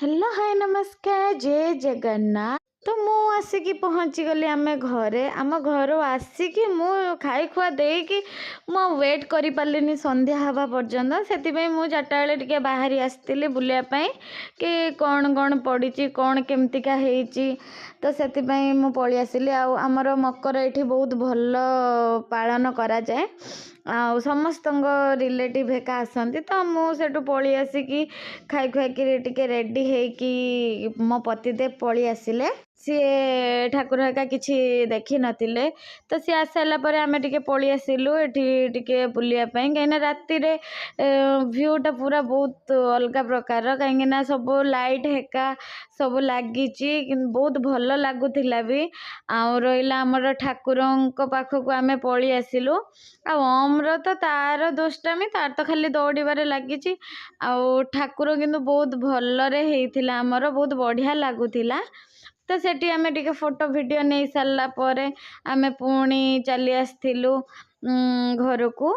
Hello, ହାଏ, ନମସ୍କାର, ଜୟ ଜଗନ୍ନାଥ। ତ ମୁଁ ଆସିକି ପହଞ୍ଚିଗଲି ଆମେ ଘରେ। ଆମ ଘରୁ ଆସିକି ମୁଁ ଖାଇ ଖୁଆ ଦେଇକି ମୁଁ ଆଉ ୱେଟ୍ କରିପାରିଲିନି ସନ୍ଧ୍ୟା ହେବା ପର୍ଯ୍ୟନ୍ତ। ସେଥିପାଇଁ ମୁଁ 4ଟା ବେଳେ ଟିକେ ବାହାରି ଆସିଥିଲି ବୁଲିବା ପାଇଁ କି କ'ଣ କ'ଣ ପଡ଼ିଛି, କ'ଣ କେମିତିକା ହେଇଛି। ତ ସେଥିପାଇଁ ମୁଁ ପଳେଇ ଆସିଲି। ଆଉ ଆମର ମକର ଏଇଠି ବହୁତ ଭଲ ପାଳନ କରାଯାଏ ଆଉ ସମସ୍ତଙ୍କ ରିଲେଟିଭ୍ ହେକା ଆସନ୍ତି। ତ ମୁଁ ସେଠୁ ପଳେଇ ଆସିକି ଖାଇ ଖୁଆକି ଟିକେ ରେଡ଼ି ହେଇକି ମୋ ପତିଦେବ ପଳେଇ ଆସିଲେ। ସିଏ ଠାକୁର ହେକା କିଛି ଦେଖିନଥିଲେ। ତ ସିଏ ଆସିସାରିଲା ପରେ ଆମେ ଟିକେ ପଳେଇ ଆସିଲୁ ଏଠି ଟିକେ ବୁଲିବା ପାଇଁ, କାହିଁକିନା ରାତିରେ ଭ୍ୟୁଟା ପୁରା ବହୁତ ଅଲଗା ପ୍ରକାରର, କାହିଁକିନା ସବୁ ଲାଇଟ୍ ହେକା ସବୁ ଲାଗିଛି, ବହୁତ ଭଲ ଲାଗୁଥିଲା ବି। ଆଉ ରହିଲା ଆମର ଠାକୁରଙ୍କ ପାଖକୁ ଆମେ ପଳେଇ ଆସିଲୁ। ଆଉ ଓମ୍ର ତ ତାର ଦୁଷ୍ଟାମି, ତାର ତ ଖାଲି ଦୌଡ଼ିବାରେ ଲାଗିଛି। ଆଉ ଠାକୁର କିନ୍ତୁ ବହୁତ ଭଲରେ ହେଇଥିଲା ଆମର, ବହୁତ ବଢ଼ିଆ ଲାଗୁଥିଲା। ତ ସେଠି ଆମେ ଟିକେ ଫଟୋ ଭିଡ଼ିଓ ନେଇ ସାରିଲା ପରେ ଆମେ ପୁଣି ଚାଲି ଆସିଥିଲୁ ଘରକୁ।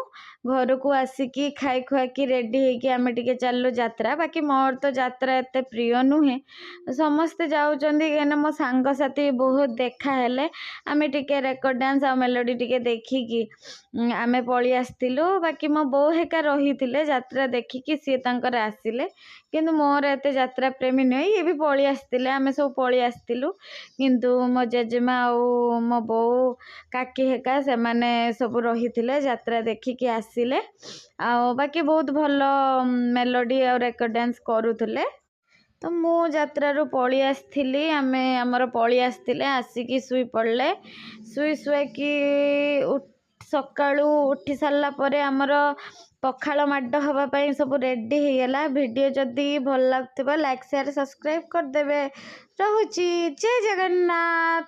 ଘରକୁ ଆସିକି ଖାଇ ଖୁଆକି ରେଡ଼ି ହେଇକି ଆମେ ଟିକେ ଚାଲିଲୁ ଯାତ୍ରା। ବାକି ମୋର ତ ଯାତ୍ରା ଏତେ ପ୍ରିୟ ନୁହେଁ। ସମସ୍ତେ ଯାଉଛନ୍ତି, କାହିଁକିନା ମୋ ସାଙ୍ଗସାଥି ବହୁତ ଦେଖା ହେଲେ। ଆମେ ଟିକେ ରେକର୍ଡ଼ ଡ୍ୟାନ୍ସ ଆଉ ମେଲୋଡ଼ି ଟିକେ ଦେଖିକି ଆମେ ପଳେଇ ଆସିଥିଲୁ। ବାକି ମୋ ବୋଉ ହେକା ରହିଥିଲେ, ଯାତ୍ରା ଦେଖିକି ସିଏ ତାଙ୍କର ଆସିଲେ। କିନ୍ତୁ ମୋର ଏତେ ଯାତ୍ରା ପ୍ରେମୀ ନୁହେଁ। ଇଏ ବି ପଳେଇ ଆସିଥିଲେ, ଆମେ ସବୁ ପଳେଇ ଆସିଥିଲୁ। କିନ୍ତୁ ମୋ ଜେଜେମା ଆଉ ମୋ ବୋଉ, କାକି ହେକା ସେମାନେ ସବୁ ରହିଥିଲେ, ଯାତ୍ରା ଦେଖିକି ଆସିଲେ। ଆଉ ବାକି ବହୁତ ଭଲ ମେଲୋଡ଼ି ଆଉ ରେକର୍ଡ଼ ଡ୍ୟାନ୍ସ କରୁଥିଲେ। ତ ମୁଁ ଯାତ୍ରାରୁ ପଳେଇ ଆସିଥିଲି। ଆମେ ଆମର ପଳେଇ ଆସିଥିଲେ, ଆସିକି ଶୋଇ ପଡ଼ିଲେ। ଶୋଇ ଶୁଆକି ସକାଳୁ ଉଠି ସାରିଲା ପରେ ଆମର ପଖାଳ ମାଡ଼ ହେବା ପାଇଁ ସବୁ ରେଡ଼ି ହେଇଗଲା। ଭିଡ଼ିଓ ଯଦି ଭଲ ଲାଗୁଥିବ, ଲାଇକ୍, ସେୟାର, ସବସ୍କ୍ରାଇବ୍ କରିଦେବେ। ରହୁଛି, ଜୟ ଜଗନ୍ନାଥ।